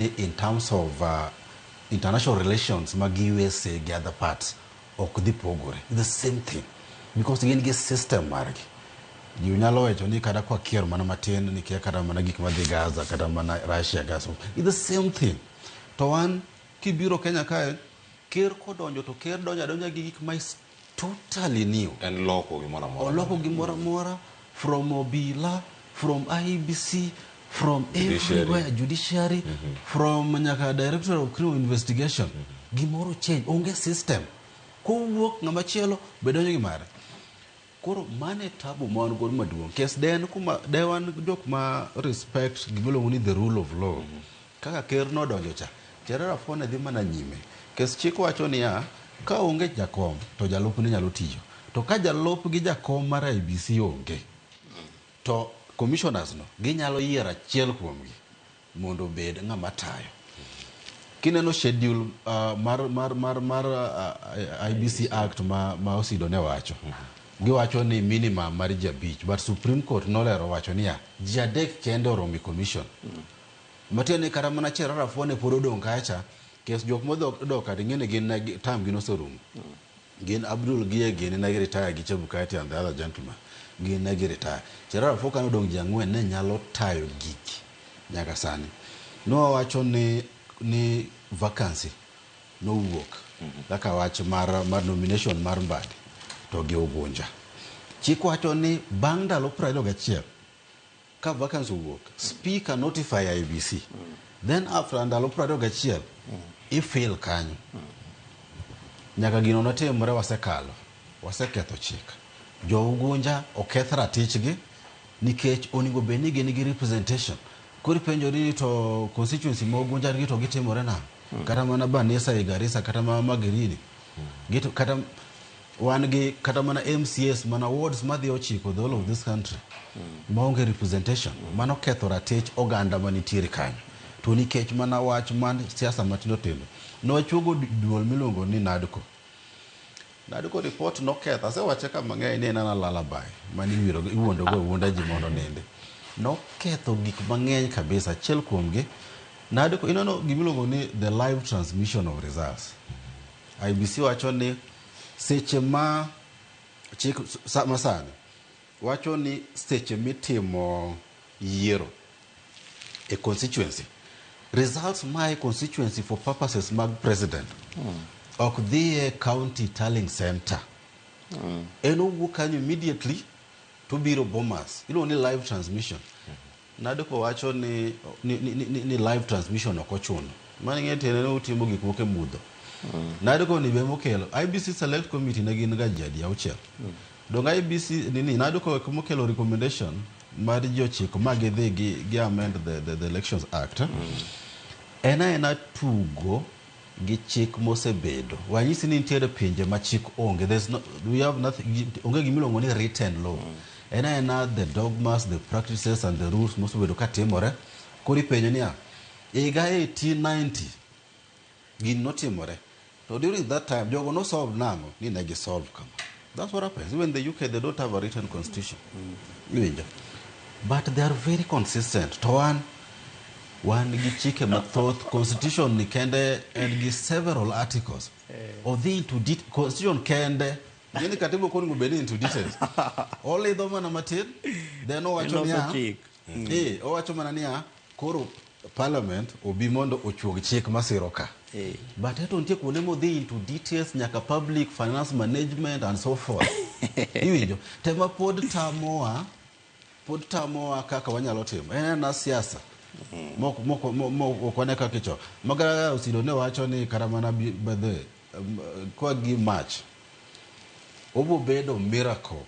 In terms of international relations mag USA gi other parts ok dhi pogore. The same thing. Because gin gi system margi. Ji nyalo wacho ni kata kwa kier mana matin ni kia kata mana gik madhi Gaza kata mana Russia Gaza. It's the same thing. To wan kibiro Kenya kae, ker kodonjo to ker donjo adonja gi gik ma is totally new. En loko gimoro amora. Oloko gimoro amora from obila, from IEBC, from Judiciary. everywhere, judiciary, from nyaka Director of Criminal Investigation. Gimoro change, onge system. Kowuok ng'ama chielo be donjo gi mare. Koro mano e tabu ma wan godo maduong'. Kes de en kuma de wan jok ma respect gimiluongo ni the rule of law. Kaka ker nodonjo cha, Cherera Fone dhi mana nyime. Kes chik wacho niya, ka onge jakom to jalupne nyalo tiyo. To ka jalup gi jakom mar IEBC onge, to commissioners no ginyalo yiero achiel kuomgi mondo obed ng'ama tayo. Kineno schedule mar IEBC Act ma Osido ne wacho, giwacho ni minimum mar ji 5, but Supreme Court nolero wacho niya, ji 3 kende oromo e commission. Matiende ni kata mana Cherera Fone pod odong' kacha, kes jok modok ka ing'e ni gin ne term gi noserumo. Gin Abdul Gie gini ne gi retire gi Chebukati and the other gentleman. Gin ne gi retire. Cherera Fo kane odong' ji 4 ne nyalo tayo gigi nyaka sani. Nowacho ni vacancy nowuok kaka wach mar nomination mar Mbadi to gi Ugunja. Chik wacho ni bang' ndalo 21 ka vacancy owuok, speaker notify IEBC. Then after ndalo 21 ifill kanyo. Nyaka gino notimore wasekalo, waseketho chik. Jo Ugunja oketh ratichgi nikech onego bed ni gin gi representation. Koro ipenjori ni to constituency ma Ugunja gi to gitimore nang'o? Kata mana Banisa e Garissa, kata mana Magarini. Gito, kata wan gi kata mana MCAs mana wards madhi ochiko the whole of this country maonge representation. Mano ketho ratich oganda manitiere kanyo. To nikech mana wach man siasa matindo tindo, nwachuogo duol miluongo ni NADCO. NADCO report noketho, asewache ka mang'eny ni en ana lullaby mane iwuondo go awuonda ji mondo onindi. Noketho gik mang'eny kabisa. Achiel kuomgi, NADCO, ineno gimiluongo ni the live transmission of results. IEBC wacho ni seche ma chik masani wacho ni seche mitimo yiero e constituency, results mae constituency for purposes mag president ok dhi e county tallying center. En owuok kanyo immediately to biro Bomas. Iluongo ni live transmission. NADCO wacho ni live transmission ok ochuno. Mano ing'e tiende ni utimo gik moko e mudho. NADCO ni be mokelo IEBC Select Committee ne gin ga ji adi 6. Dong IEBC nini NADCO mokelo recommendation mar ji 9 ma gidhi gi amend the Elections Act. En aena tugo gi chik mosebedo. Wanyisi ni nitiere pinje ma chik onge. There's no, we have nothing, onge gimiluongo ni written law. En aena the dogmas, the practices and the rules mosebedo katimore. Koro ipenjo niya, higa 1890 gini notimore. To during that time, jogo no solve nang'o? Ni ne gisolve kama. That's what happens. Even the UK, they don't have a written constitution. Iwinjo? But they are very consistent. To wan gi chike mathoth. Constitution ni kende en gi several articles. Odhi into constitution kende. Ng'eni katiba ok onego bed ni into details. Olidho mana matin, then owacho Iloso niya, chik. Owacho mana niya, koro parliament obi mondo ochuog chik masiro ka. But eto nitie kuonde modhi into details nyaka public finance management and so forth. Iwinjo? Tema pod tamowa kaka wanyalo timo. En ena siasa. Mok ok wane kaka icho. Magara Osido ne wacho ni kata mana by the kwa gi March obo bedo miracle.